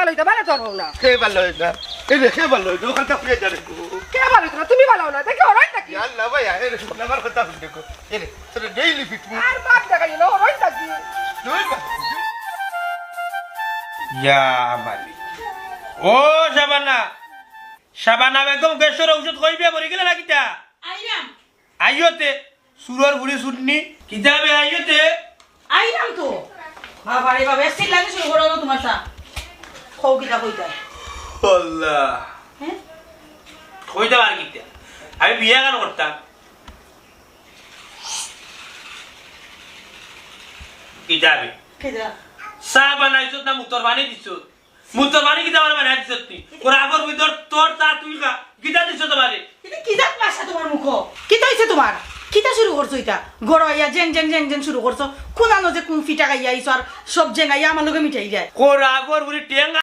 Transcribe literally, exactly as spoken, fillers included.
লইতা ভালা তো অয় না। কে ভালা অয় না? এই রে, কে ভালা অয় না? ওখানটা ফিরে যাবে গো। কে ভালা অয় না? তুমি ভালা অও না। দেখি, অরই নাকি? ইয়াল্লা ভাই, আরে রে, আমার কথা শুনে গো। এই রে, তোর ডেইলি ফিট মি। আর বাপ দেখাই না, অরই নাকি? দুই বার। ইয়া মালিক। ও শাবানা, শাবানা বেগম, গ্যাসর ঔষধ কইবে, মরি গেলে না কিতা? আইরাম। আইও তে, সুরর বুড়ি শুননি। কিতা বে আইও তে? আইরাম তো। বাবা রে বাবা, এসির লাগে শুরু করো না তোমার চা। কও কিতা কইতা? আল্লাহ। হ্যাঁ? কইতাম আর কিতা? আমি বিয়া কেন করতাম? কিতা বে? কিতা? চা বানাইছত না মুতর পানি দিছত? মুতর পানি কিতা আমার বানাই দিছত তুই? ওর আগর ভিতর তোর চা তুই খা। কিতা দিছত তোমারে? এটা কি জাত ভাষা তোমার মুখো? কিতা অইছে তোমার? কিতা শুরু করছো ইটা? ঘরো আইয়া জেং জেং জেং জেং শুরু করছো। কোন আনো যে কোন ফিটা খাইয়া আইছো আর সব জেং আইয়া আমার লগে মিটাই যায়। ওর আগর বুড়ি টেং